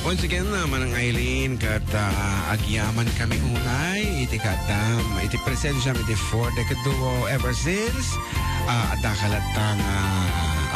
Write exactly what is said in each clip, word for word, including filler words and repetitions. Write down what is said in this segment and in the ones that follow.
Once again, uh, Manang Eileen, ket, uh, agyaman kami unay iti kaaddam, iti presensiam iti Four Decade Duo ever since, uh, adda ka latta nga,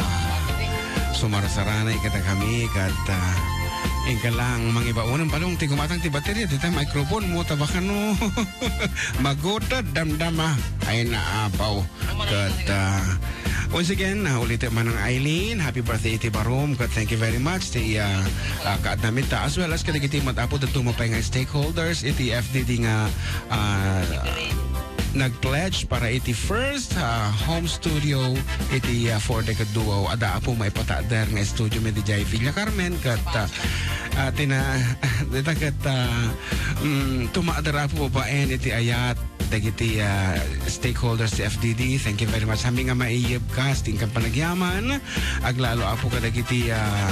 uh, uh, sumarsaranay kadakami, ket, uh, inka lang mangibaon, balong ti gumatang ti bateria, dita microphone mo, ta baka no, maguted, damdama. Ay, naapaw. Ket, ah, once again, ah, ulit, Manang Eileen, happy birthday iti barom. Ket thank you very much ti, ah, ah, kaaddam ita, as well as kadagiti mat-apo dadduma pay nga stakeholders iti F D D nga, ah, nag-pledge para iti first, ah, home studio iti, ah, Four Decade Duo. Adda apo maipataader nga studio met idiay Villa Carmen ket, ah, ah, tina-, dita ket, ah, mm, tumaader apo babaen iti ayat dagiti, ah, stakeholders ti F D D. Thank you very much. Sami nga maiyebkas ti inkan panagyaman. Aglalo, apo, kadagiti, ah,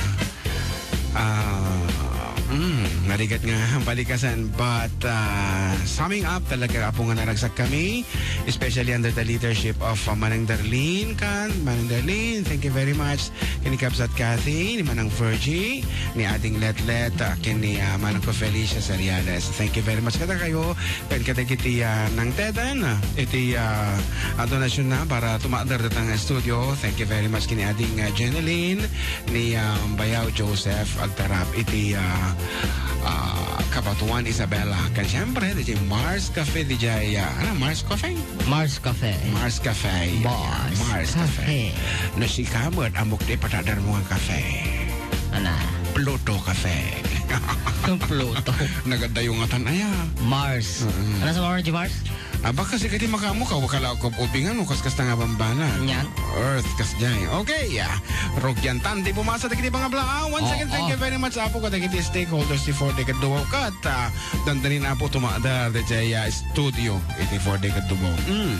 ah, mm, narigat nga balikasan. But, ah, summing up, talaga, apo, nga naragsak kami, especially under the leadership of, ah, Manang Darlene kan, Manang Darlene, thank you very much. Ken ni Kabsat Cathy, ni Manang Virgie, ni Ading Letlet, ah, ken ni, ah, Manang ko Felicia Seriales. Thank you very much kadakayo. Ken kadagiti, ah, nangtedan, ah, iti, ah, ah, donasyon na para tumaader datang studio. Thank you very much ken ni Ading, ah, Jeneline, ni, ah, Bayaw Joseph, agtarap iti, ah, ah, Kabatuan Isabela. Ken siyempre, diay Mars Cafe, diay, ah, ano, Mars Cafe? Mars Cafe. Mars Cafe. Boss Mars Cafe. Cafe. No sika met, ammok ti ipataader mo nga cafe. Ana? Pluto Cafe. Pluto. Nagadayo ngatan aya. Mars. Mm-mm. Ano sa mga Mars? Ah, baka si kati makaammo ka, wakala ko ubingan mo, kas kasta nga bambana. Yan. Earth, kas jay. Okay, yeah. Rugyan tan, di bumasa, dagiti pangablaaw. Once Oo. again, thank you very much, apo, kadagiti stakeholders ti Four Decade Duo. Ket, ah, dandanin, apo, tumaadar, dayjay, ah, studio, iti Four Decade Duo. Mm.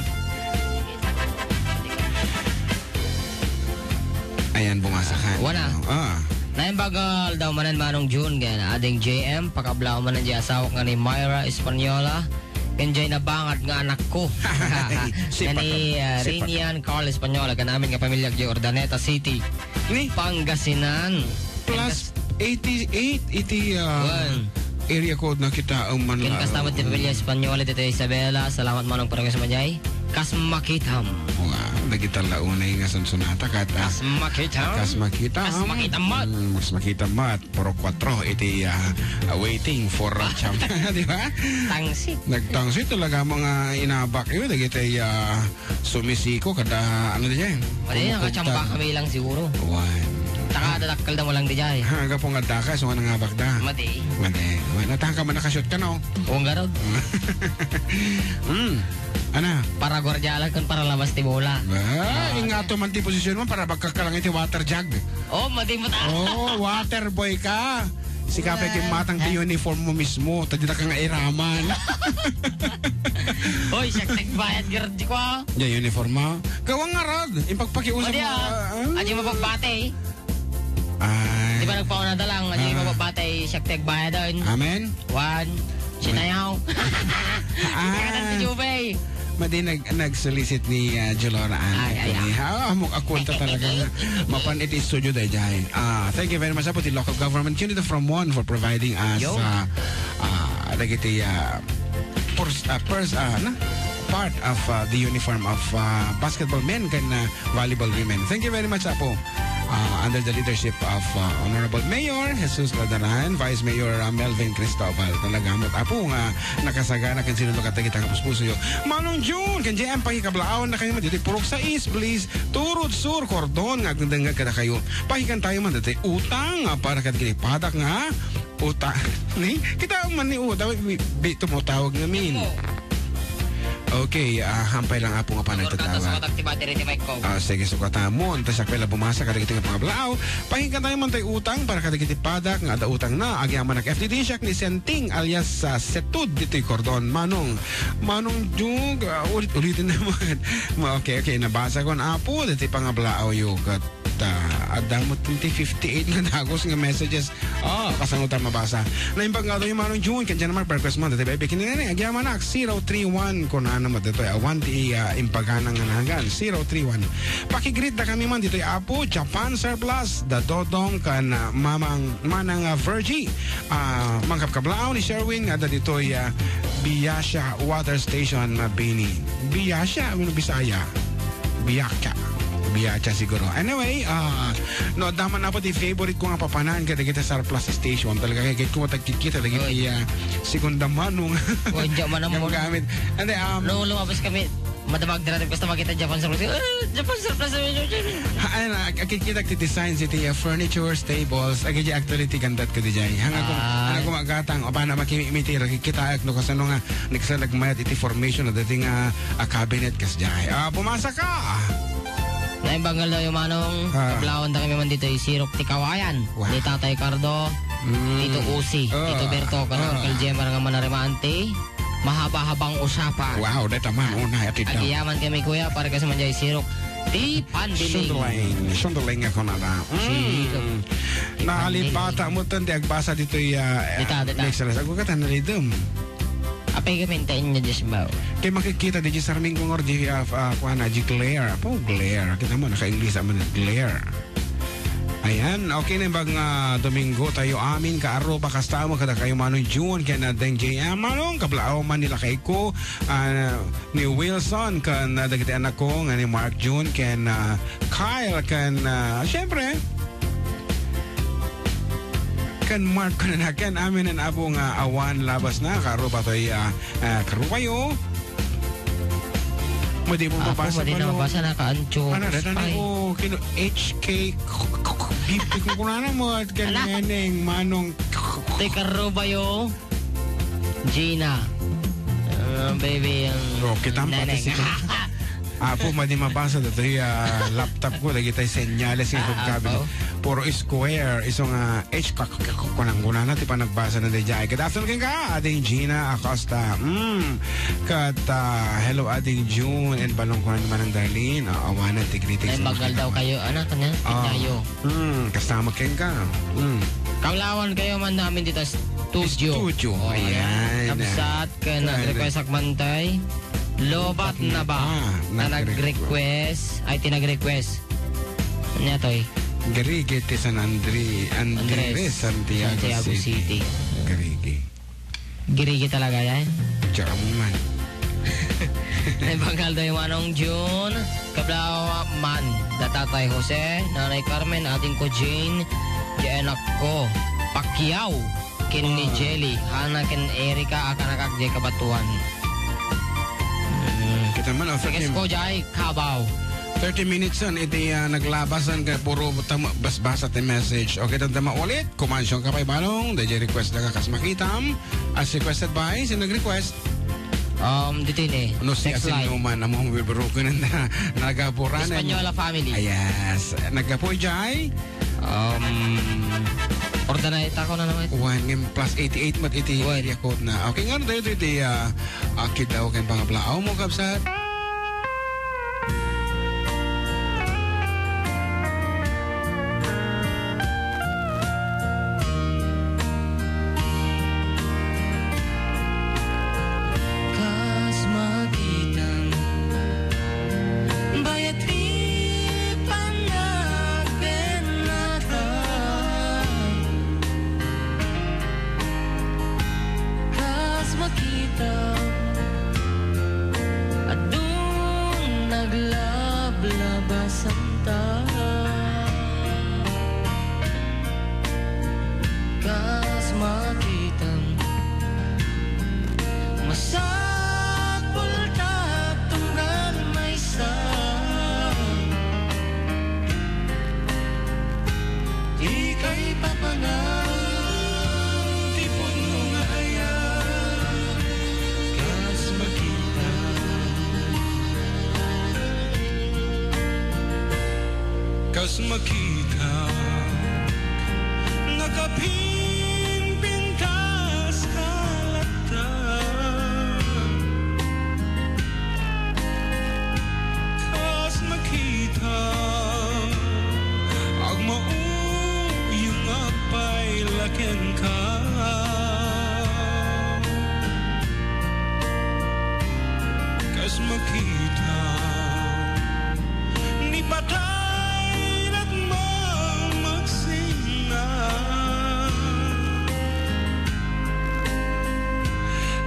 Ayan, bumasa ka. Wala. Ah. Naimbag nga aldaw manen, Manong June, ken Ading J M, pakablaaw manen diay asawak nga ni Myra Española, ken diay nabangad nga anakko. Sipakan. Ken ni, ah, Sipakan. Rinian Carl Española, ken amin nga pamilya diay Urdaneta City, Ni? Pangasinan. Plus Pangas- eighty-eight iti, ah, Wan. area code na kita ang Ken Manlao. Kasta met ti pamilya Española dito Isabela. Salamat manong parang sa manjay. Kas makitam. Wow, dagita la unay nga sunsunata kat, ah, Kas makitam. Kas makitam. Kas makitam mat. Mm, kas makitam mat. Puro kwatro iti, ah, ah, waiting for, ah, champ. Di ba? Tangsit. Nagtangsit talaga mga inabak. Yun, dagita, ah, sumisiko kada, ano diyan? Wala yan, Kumukuptan. Kachamba kami lang siguro. Wan. Taka dadakkel da mo lang diyan. Ha, aga pong adda ka, so nga nangabak da. Mati. Mati. Wan, natahan ka man nakashoot ka, no? Huwag garod. Hmm. Ana? Para gwardiya lang kun para labas ti bola. Ah, Ah, ingato man ti posisyon mo para bagka ka lang iti water jug. Oh, mati mo ta. Oh, water boy ka. Sika pay Wala. Matang ti uniform mo mismo, ta dita ka nga iraman. Hoy, siak nagbayad, garod ko, ah. Diay uniform mo? Gawang nga rod, impagpakiusap Madi, mo, ah. Ah, ah. Adi mapagbati, eh. Ay. Di ba nagpauna da lang, adi Ah. mapagbati, siak nagbayad doon. Amen? One. Sinayaw. Ah. Hindi ka si Jubei. Madi nag-, nag-solicit ni, ah, Jolora Ann. Ay, ay, Ni, ay. Ha, amok akwenta talaga nga mapan iti studio dayjay. Ah, thank you very much, apo, ti local government unit of Ramon for providing us, Yo. ah, ah, dagiti, ah, pers-, ah, pers-, ah, na, part of, ah, the uniform of, ah, basketball men ken, ah, volleyball women. Thank you very much, apo. Ah, under the leadership of, ah, Honorable Mayor Jesus Ladaran, Vice Mayor, ah, Melvin Cristobal. Talaga met, apo, nga nakasagana ken sinulog at kita nga puspusoyo. Manong June, ken J M, pakikablaawan na kayo, dito Purok sais, Bliss, Turod Sur, Cordon, nga agdengdeng kada kayo. Pakikan tayo man dito utang, ah, para kadagiti padak nga utang. Ni? Kita man ni utang, bi-, bi-, tumutawag nga min. Okay, ah, hampay lang, apo, nga panagtatawag. Motor ka, tas watak ti battery ti mic ko. Ah, sige, sukata mo. Anta siak pay la bumasa kadagiti nga pangablaaw. Pakikan tayo man tay utang para kadagiti padak nga adda utang na. Agyamanak F D D siak ni Senting alias, ah, Setud ditoy Cordon. Manong, Manong Jug, ah, ulit-ulitin naman. Ma-, okay, okay, nabasa ko na, apo, ditoy pangablaaw yo ket Ah, adda met ti fifty-eight nga dagus nga messages. Oh, kasano ta mabasa? Naimbag nga daw yung Manong June, ken Jan Mark, Marcos Monte, tabi, bikin nene, agyamanak, zero three one, kunana met ditoy, awan ti, ah, impagana nga nagan, zero three one. Pakigreet da kami man ditoy, Apo, Japan Surplus, da Dodong, kan, ah, Mamang, Manang, ah, Virgie, ah, Mangkapkablaaw ni Sherwin, nga da ditoy, ah, Biasha Water Station, Mabini. Biasha, ano Bisaya? Biacha. Biacha siguro. Anyway, ah, no, adda man Apo ti favorite ko nga papanan kadagiti surplus station. Talaga kay ko tagkikita dagiti, ah, segunda mano nga gamit. And then, um, no, lumabas kami, madamag dira, basta makita Japan surplus. Ah, Japan surplus. Ha, ayun, ah, ak-, akikita ti designs iti, ah, furnitures, tables. Agi di actually ti gandat ko di jay. Hanga ko, hanga ko magatang, o paano makimimitir, kitaek no kasano nga nagsa nagmayat iti formation na dating, ah, a cabinet kas jay. Ah, pumasa ka! Naimbag nga daw yung Manong, ah, kablawan da kami man ditoy, Sirok ti Kawayan, wow, ni Tatay Cardo, mm, Tito Usi, ah, Tito Berto, kan, ah, Uncle Jemar nga manarimaanti, mahaba-habang usapan. Wow, deta man, una, ati daw. Agiyaman kami, kuya, para kasi man jay Sirok ti Pandilin. Sundaling, sundaling nga kunana. Mm. Sirok. Naalipata mo tan di agbasa ditoy, ah, dita, dita. Next, alas, ako ka tan nalidum. Apay kami, intayin niya, Diyos mo. Kay makikita di Sarmingo nga di, ah, ah, kuwan na, di glare. Apo, glare. Kita mo, naka-English naman, glare. Ayan, okay na yung bang, ah, Domingo tayo amin, kaaruba, kasta mo, kada kayo Manong June, kaya na Deng J M, Manong, kablaaw man nila kay ko, ah, ni Wilson, kan, ah, dagiti anak ko, nga ni Mark June, ken, ah, Kyle, ken, ah, syempre, ken Mark, ken, ken amin, an Apo nga awan labas na, kaaruba toy, ah, Ah, karubayo. Madi mo mabasa, madi na mabasa, nakaancho. Ano, ano, ano, oh, kino, H K, gipit ko kunana mo, at kaneneng, manong. Te karubayo, Gina. Ah, baby, ang oh, kita mo pati si Apo, madi mabasa datoy, ah, laptop ko, dagitay senyales nga, ah, pagkabi. Puro square, iso nga, H, kak-, kak-, kunang-kunana ti panagbasa na dayjay. Good afternoon kenka, Ading Gina Acosta. Mm. Kat, ah, hello, Ading June and Balong kunan Manang Darlene. Ah, awanan ti greetings. Ay, bagal daw kayo, anak, kanya? Ah. Kayo. Mm, kasama kenka. Mm. Kaulawan kayo man namin dito sa studio. Studio. Oh, ayan. Kabsat, kaya nag-request ak man tay. Lobat na ba? Ah, na nag-request. Ay, ti nag-request. Ania toy? Garigi ti San Andre-, Andres, Andres, Santiago City. Garigi. Garigi talaga yan? Diyan mo man. Naimbag nga daw yung Manong June, kablaw man, da Tatay Jose, Nanay Carmen, ading ko Jane, di anak ko, Pacquiao. Ken ni Jelly, Hana ken Erica, a kanakak jay kabatuan. Mm. Kita man, oh, thirty, ko jay, kabaw. Thirty minutes yan, iti, ah, naglabasan ka, puro tam-, basbasa ti message. Okay, tanda maulit, kumansyon ka pa ibalong, dayjay request na nga kas makitam, as requested by, sino nag-request? Um, dito yun eh. No, si Asin Numan, amo ang bibiro ko na nagapuran. Espanyola family. Ah, yes. Nagapoy jay. Um, ordanay ta ko na naman. One, ngem plus eighty-eight mat iti area code na. Okay, nga, tayo, tayo, tayo, ah, akid daw kayong pangablaaw mo, kabsat. Kas makitam, bayat ti panagbennatam. Kas makitam, adun naglablabasanta. Kas makitam, masapul ta tunggal maysa. Ti kaipapanan ti pudno nga ayat, kas makitam. Kas makitam, nakapimpintas ka latta. Kas makitam, Kas makita, ni patay nagmamagsinga.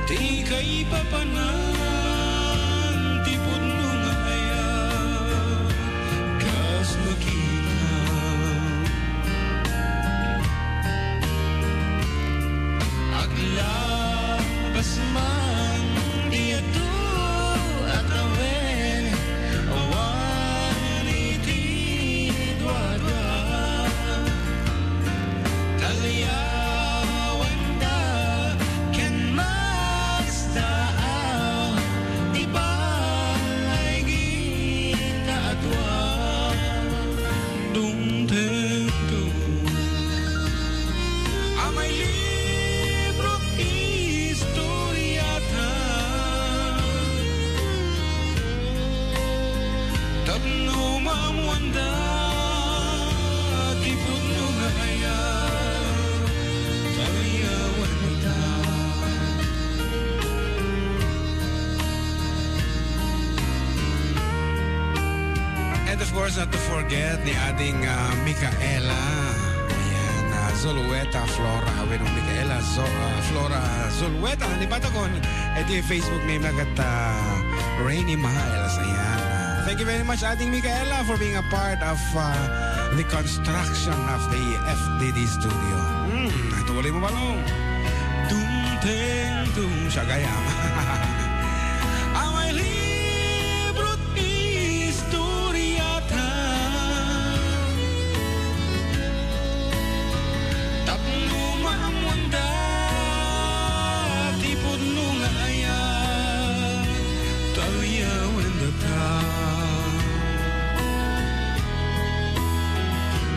Ti kaipapanan ti pudno nga ayat, kas makita. Aglabas man ti adu a tawen, awan iti duadua. Talyawenda ken masdaaw ti balay gita a dua. Dumtengto, amay libro ti istoriata. Tapno maammoanda ti pudno nga ayat, talyawenda. And of course, not to forget ni Ading, ah, Micaela. Ayan, ah, Zulueta Flora. Wenno Micaela Zo-, ah, Flora Zulueta. Ni Patagon, iti Facebook name na kat, ah, Rainy Miles. Ayan. Ah, thank you very much, Ading Micaela, for being a part of, ah, the construction of the F D D studio. Hmm, ituloy mo, Balong. Dumteng, dum-, siya gayam. Amay libro't istoriata. Tapno maammoanda ti pudno nga ayat, talyawendata.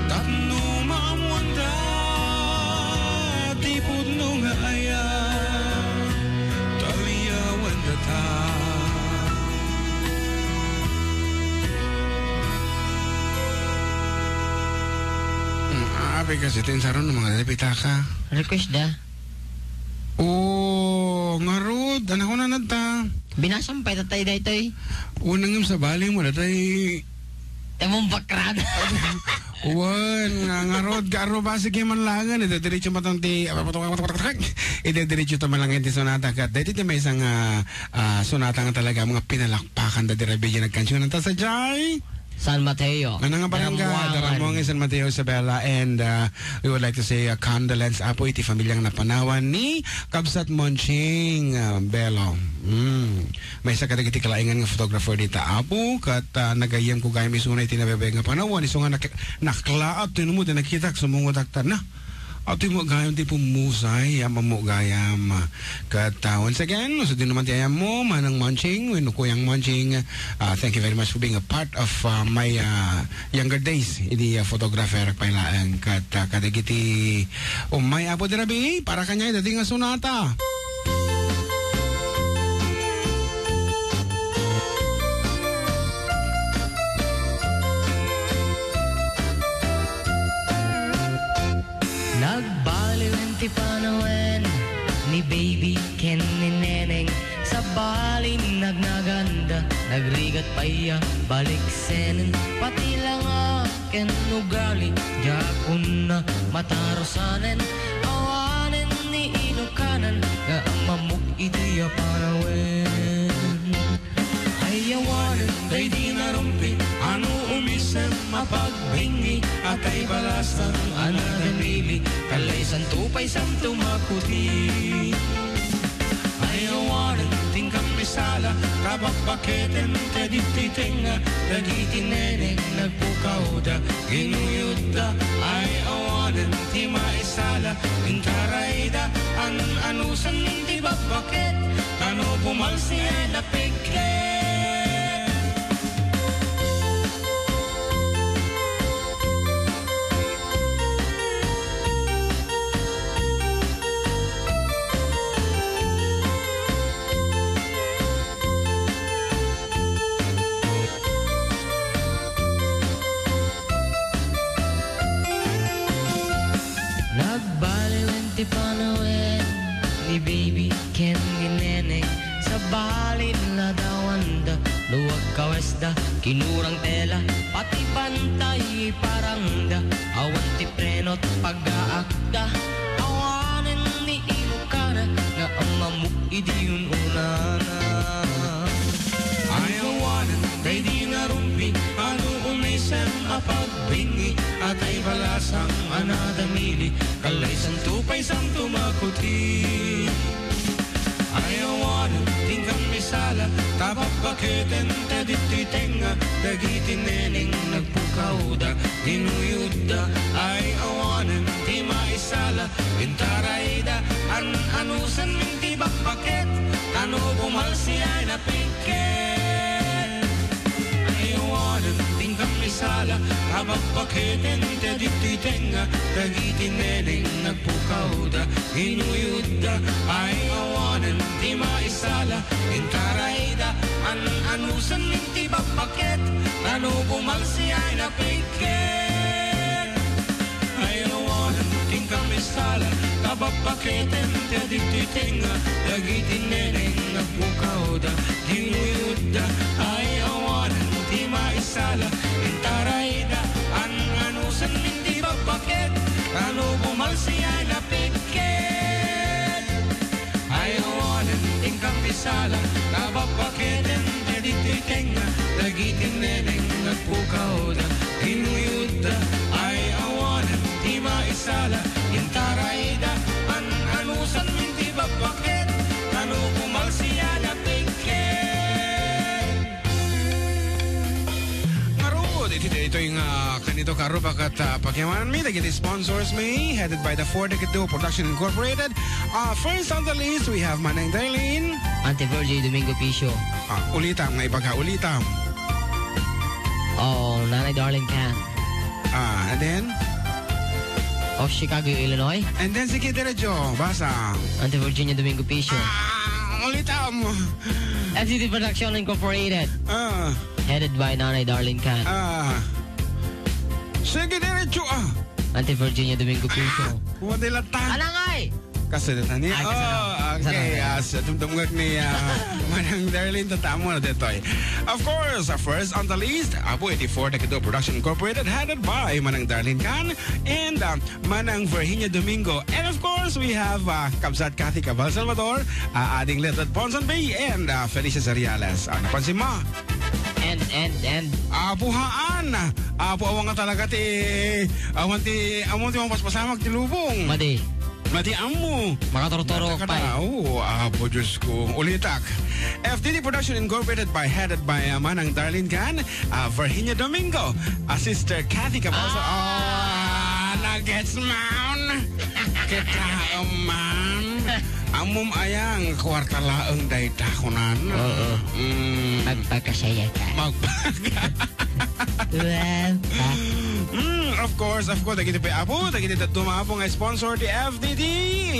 Tapno maammoanda ti pudno nga ayat, talyawendata. Mm, ah, apay kasi ti insaron no mga pitaka. Request da. Oo, ngarud, anak ko na nagta. Binasam pay tatay daytoy. Unang yung sabali mo, datay. Tamong background. Wan, nga, ngarud, garo ba, sige man langan, ito diretso matang ti, ito diretso ta man langan ti sonata, kat daytoy ti maysa nga, ah, sonata nga talaga, mga pinalakpakan da di rabi, nagkansyonanta sadiay. San Mateo. Ano nga barangay? Daramuangan. Daramuangan, San Mateo, Isabela, and, ah, we would like to say a condolence, Apo, iti familiang napanawan ni Kabsat Monching, ah, Belo. Mm. Maysa kadagiti kalaingan nga photographer dita, Apo, kat, ah, nagayyemko gayam isuna iti nabaybay nga panawan, isu nga nak-, naklaat, tinumo, di nakitak, sumungotak ta, na. Ato mo gayam ti pummusay, ammo gayam. Kat, ah, once again, no, sa di naman ti ayam mo, Manang Monching, wenno Kuyang Monching, ah, thank you very much for being a part of, ah, my, ah, younger days, idi, ah, photographer pay laeng. Kat, ah, kadagiti umay, Apo, di rabi, para kaniay, dati nga sonata. Nagbaliwen ti panawen ni Baby ken ni Neneng. Sabali nagnaganda, nagrigat pay a baliksenen. Pati langa ken ugali, diak unna matarusanen. Awanen ni inukanan nga ammamok iti a panawen. Ay awanen daydi narumpit a no umisem a pagbingi, atay balasang a nagamili, kalay santo pay santo makuti. Ay awanen ti inkam misala, kababbaketen ta ditoy tengnga, dagiti neneng nagpukawda, ginuyodda. Ay awanen ti maisala, intarayda, an-anusen ti babbaket, tano pumalsi ay napigket. Nagbaliwen Ti panawen ni baby ken ni neneng, sabali ladawanda, luag kawesda, kinurang tela, pati bantay parangda, awan ti preno't pagaakda, awanen ni imukana, nga amamuk idi ununana. Ay awanen, daydi narumpi, ano unaysem a pagbingi, atay balasang a nadamili, kallaysanto pay santo makuti. Ay awanen, ti inkan misala, ta babbaketen ta ditoy tengnga, dagiti neneng nagpukawda, ginuyodda. Ay awanen, ti maisala, intarayda, an-anusen min ti bakbaket, tano bumalsi ay napikket. Ay awanen ti inkan misala, a bakbaketen ti ditoy tengnga, dagiti neneng nagpukawda, ginuyodda. Ay awanen ti maisala, intarayda, an-anusen min ti bakbaket, tano bumalsi ay napikket. Ay awanen ti inkan misala, ta babbaketen ti ditoy tengnga, dagiti neneng nagpukawda, ginuyodda. Ay awanen ti maisala, intarayda, an-anusen min ti bakbaket, tano bumalsi ay napikket. Ay awanen ti inkan misala, ta babbaketen ti ditoy tengnga, dagiti neneng nagpukawda, ginuyodda. Ay awanen ti maisala, intarayda, an-anusen min ti bakbaket, tano bumalsi ay napikket. Ngarud, iti daytoy nga kanito karuba ket, ah, pakiamanan mi dagiti sponsors mi, headed by the Four Decade Duo Production Incorporated. Ah, first on the list, we have Manang Darlene. Auntie Virgie Domingo Picio. Ah, ulitam nga ibaga, ulitam. Oh, Nanay Darlene Can. Ah, and then? Of Chicago, Illinois. And then, sige, diretso, basa. Auntie Virginia Domingo Picio. Ah, ulitam. F D T Production Incorporated. Ah. Headed by Nanay Darlene Can. Ah. Sige, diretso, ah. Auntie Virginia Domingo Picio. Ah, kuwan nila tan. Anangay! Kasadatan ni. Ah, kasadatan. Oh, okay. Kasadatan. Ah, sa dumdumgag ni, ah, Manang Darlene, tatamu na ditoy. Of course, ah, first on the list, Apo eighty-four Taekwondo Production Incorporated, headed by Manang Darlene Can and, ah, Manang Virginia Domingo. And of course, we have, ah, Kabsat Kathy Cabal Salvador, ah, Ading Leonard Ponson Bay, and, ah, Felicia Zariales. Ah, napansin mo? And, and, and. Apo haan. Apo, awan nga talaga ti, awan ti, awan ti mapaspasamak ti lubong. Madi. Madi ammo. Makaturturok pay. Oo, Apo Diyos ko. Ulitak. F D T Production Incorporated by, headed by, uh, Manang Darlene Can, uh, Virginia Domingo, uh, Sister Kathy Cabaso. Ah! Oh, nagets man. Kita, man. Ammom ayang, kwarta laeng dayta, kunan. Oo. Mm. Magpakasaya ka. Magpaka- Well, ah. Mm, of course, of course, dagiti pay, Apo, dagiti dadduma, Apo, nga sponsor ti F D T,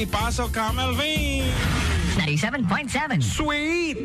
ipasok ka, Melvin. Ninety-seven point seven. Sweet!